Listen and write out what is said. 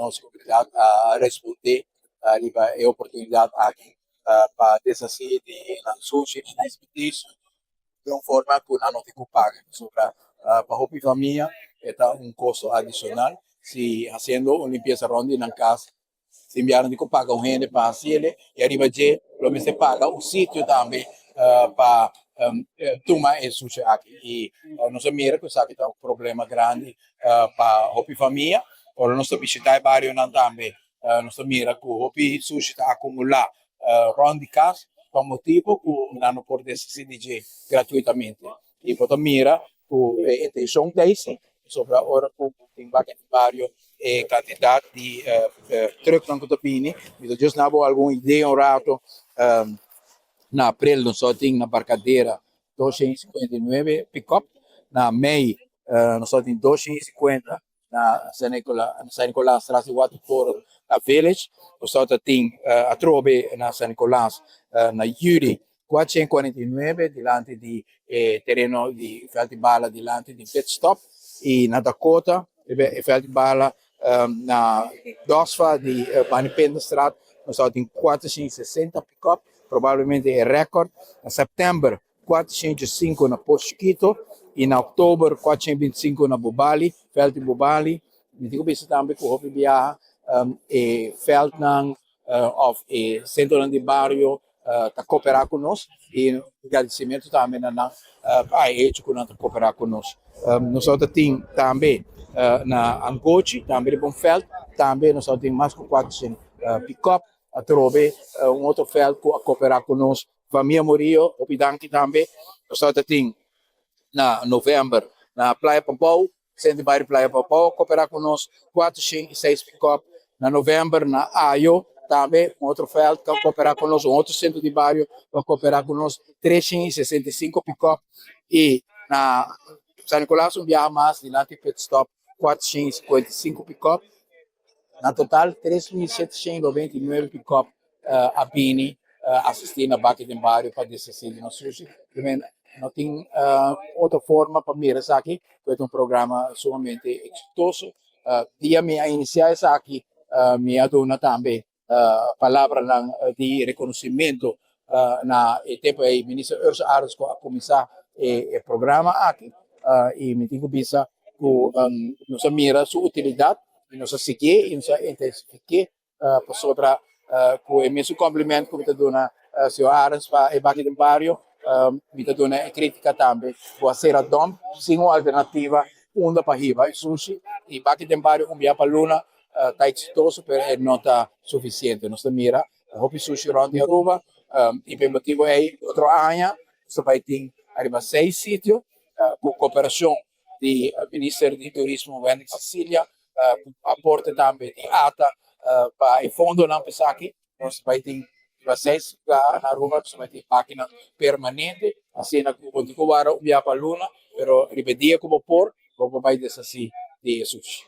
Nos komunidat a respondé riba e oportunidat aki pa deshasí di nan sushi i nan desperdisio di un forma ku nan no tin ku paga, pasobra pa hopi famia e ta un kosto adishonal si hasiendo un limpiesa rònt di nan kas. Sin biaha nan tin ku paga un hende pa hasiel i ariba dje lo mester paga un sitio tambe pa tuma e sushi aki. I nos a mira ku esaki ta un problema grandi pa hopi famia. Ora nos ta bishita e barionan tambe nos ta mira ku hopi sushi ta akumulá rònt di kas pa motibu ku nan no por deshasí di dje gratuitamente. I bo ta mira ku e intenshon ta ei si, pasobra ora ku tin baka den bario e kantidat di trùknan ku ta bini, mi ta djis na bo algun idea un rato. Na aprel nos a tin na Barcadera 259 pikòp, na mei nos a tin 250 na San Nicolas tras di Watertoren na Village. Nos ta tin atrobe na San Nicolas na juli 449 dilanti di e tereno di veld di bala dilanti di pit stop y na Dakota riba e veld di bala na Dosfa di Bani Penderstraat nos ta tin 460 pick-up, probablemente e record. Na september 405 na Pos Chiquito y na oktober 425 na Bobali, veld di Bobali. Mi tin ku bisa tambe ku hopi biaha e veldnan of e sentronan di bario ta koperá ku nos y gradisimentu tambe na nan pa e hecho ku nan ta koperá ku nos. Nos ta tin tambe na Angochi, tambe riba un veld, tambe nos ta tin mas ku 400 pick-up. Atrobe un otro veld ku a koperá ku nos. Famia Murillo, hopi danki tambe. Nos ta tin na november na Playa Pabou, Centro di Bario Playa Pabou a koperá ku nos 406 pick-up. Na november na Ayo tambe un otro veld ku a koperá ku nos, un otro sentro di bario ku a koperá ku nos 365 pick-up. I na San Nicolas un biaha mas dilanti pit stop 455 pick-up. Na total 3799 pick-up a bini asistí na Baki den Bario pa deshasí di nos sushi. No tin otro forma pa mira esaki ku e ta un programa sumamente eksitoso. Dia mi a inisiá esaki mi a duna tambe palabranan di rekonosimentu na e tempu ei Minister Ursula Arends ku a kuminsá e programa aki i mi tin ku bisa ku nos a mira su utilidat i nos a siguié i nos a intensifiké pasobra ku e mesun kompliment ku mi ta duna señor Arends pa e Baki den Bario mi ta duna e kritika tambe ku a sera dòmp sin un alternativa unda pa hiba e sushi i Baki den Bario un bia pa luna ta eksitoso pero e no ta sufisiente. Nos ta mira hopi sushi rònt di Aruba i pa e motibu ei otro aña nos ta bai tin ariba seis sitio ku koperashon di Minister di Turismo Wendy Cecilia ku aporte tambe di ata pa e fondonan pa esaki. Nos ta bai tin riba seis lugá na Aruba nos ta bai tin bakinan permanente asina ku bo tin ku wara un bia pa luna pero riba e dia ku bo por bo por bai deshasí di e sushi.